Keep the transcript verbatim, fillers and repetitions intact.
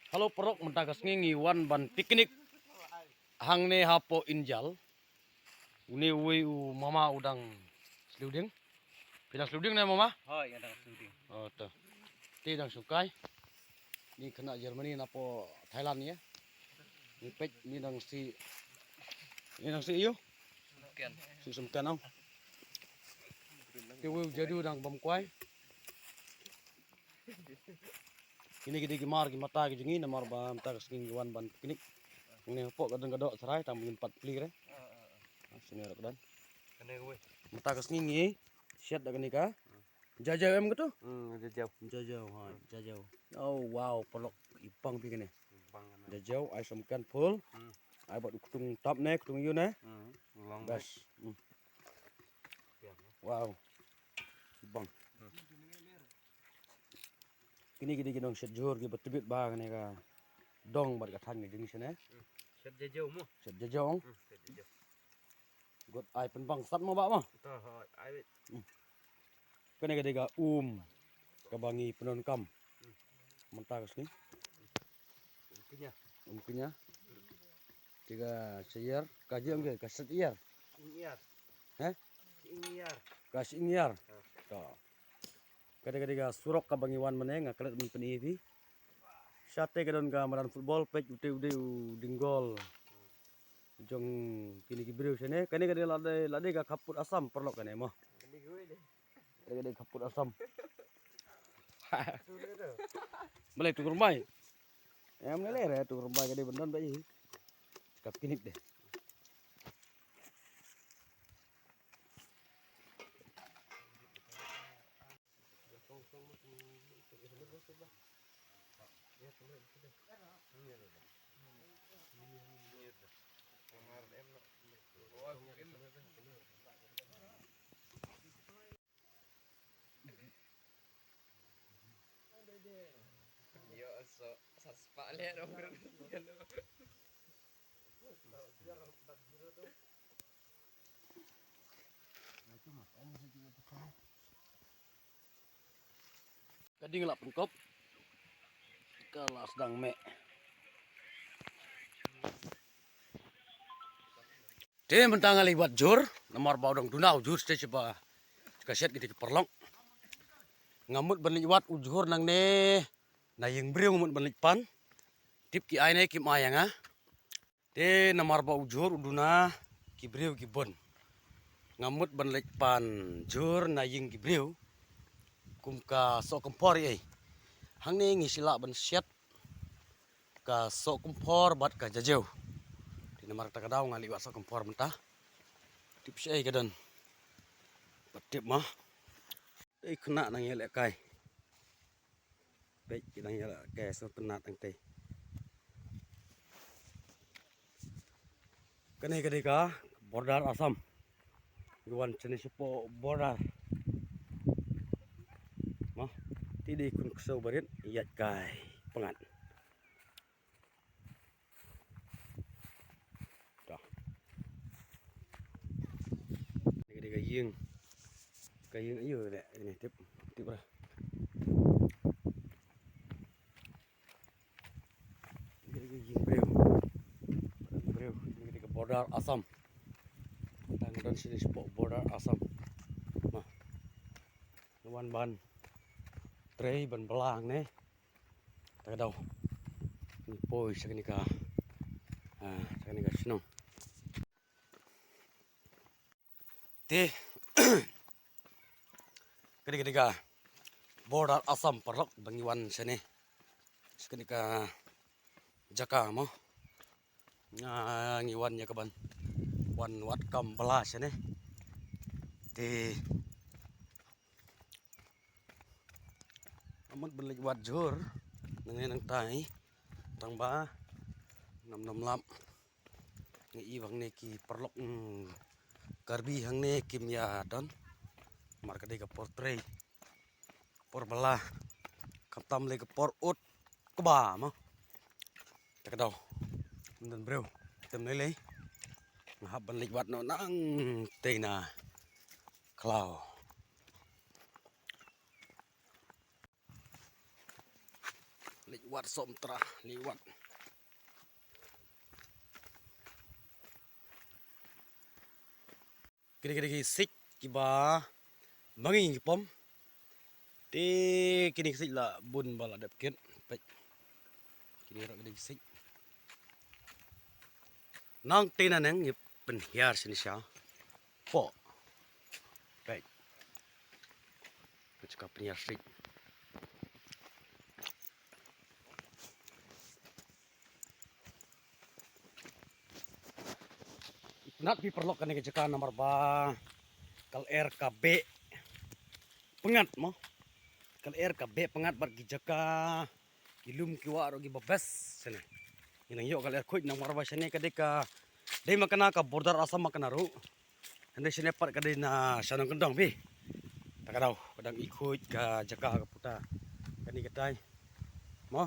Hello paralok, mynta ka sngi ngi wan ban picnic hangne hapoh Injal. Une uwei u mama u dang sliu dieng. Phi dang sliu dieng ne mama? Hooid, nga dang sliu dieng. Oh, to. Te dang sngewkai. Ni khynnah Germany napoh Thailand ïa. Ni peit ni dang sih. Ni dang sih ïa u. Sih sumken ong. Te uwei u jadu dang bam kwai. Kine ki dei ki mar ki mata ki jong ngi namar ba mynta ka sngi ngi wan ban picnic. Ngi hapoh ka dang ka doh tharai tang ngin pat pli re. Sini rak dan. Mynta ka sngi ngi siat da kane ka. Jajaw em katu? Hmm, jajaw. Jajaw, ha, jajaw. Oh wow, paralok, i pang pi kane. Jajaw, ai sumken phul. Ai bad u ktung tap ne, ktung yu ne. Bas. Wow. I pang. Kine ki dei ki nongsiat jhur kiba tbit bha kane ka dong bad ka thaiñ ka jong ngi shane. Siat jajaw mo. Siat jajaw. Got ai pynbang sat mo ba mo. Kane ka dei ka um kaba ngi pyndonkam mynta ka sngi. Um kñia. Te ka syiar ka jong ka ka syiar. He? Ka syiar. To. Ka dei ka dei ka surok kaba ngi wan mynne nga klet mynta ïa phi. Shate ka don ka madan football peit u te u dei u dinggol. Jong kine ki briew shane kane ka dei lade lade ka khappud Assam paralok kane mo. Kane ka dei khappud Assam. Balei tu kurmai? Em lele re tu kurmai ka dei ban don ba i. Kap kinik deh. Ka ding la pengkop. Ka la sdang meh. Te mynta nga leit wad jhur namar ba u dang duna u jhur stage ba ka shet kiti ki paralok. Nga mut ban leit wad u jhur nangne na ïing briew nga mut ban leit pan. Tip ki ai ne kim ai ïa nga. Te namar ba u jhur u duna ki briew ki bun. Nga mut ban leit pan jhur na ïing ki briew. Kum ka soh kymphor ei. Hangne ngi sila ban shet ka soh kymphor bad ka jajew. Te namar kata ka daw nga leit wad soh kymphor mynta. Tip shi ei ka don. Bad tip ma. Ei khynnah nang ïalehkai. Peit ki nang ïalehkai soh tynat nangtei. Kane ka dei ka border Assam. Ngi wan shane shapoh border. Ma, ti dei khun ksew barit ïaid kai pyngngad. Ka dei ka ïing. Ka ïing aïu le ini tip tip ra. Ka dei ka ïing briew. Briew, ka dei ka border Assam. Tang don sini spot border Assam. Ma. Wan ban trei ban blang ne. Ta ka daw. Ni poi sa kani ka. Ah, sa kani ka shnong. Te. Kani kani ka. Border Assam paralok ba ngi wan shane. Sa kani ka jaka mo. Nga ngi wan ïa ka ban. Wan wad kam bala shane. Te. Nga mut ban leit wad jhur nangne nangtai tang ba ngam nym lap. Ngi i ba hangne ki paralok Karbi hangne kim ïa don. Mar ka dei ka por trei por bala khamtam lei ka por ut kba mo. Ta ka daw. Ym don briew. Tem lei lei. Nga hap ban leit wad noh nangtei na khlaw. Leit Wat som tra li wat. Kini kini ki sik kiba mangi ki pom. Te kini ki sik la bun ba la dep kit. Pek. Kini rak kini ki sik. Nang te na neng ngi pynhiar sini sha. Po. Pek. Pek ka pynhiar sik. Nat pi paralok kane ka jaka namar ba ka lyer ka beh pyngngad mo. Ka lyer ka beh pyngngad bad ki jaka ki lum ki wah ruh kiba best shane. Ngi nang ïoh ka lyer khuid namar ba shane ka dei ka dei ma kane ka border Assam ma kane ruh. Hynrei shane pat ka dei na shanong kyndong phi. Ta ka daw ka dang i khuid ka jaka ka puta kane ka tai. Mo.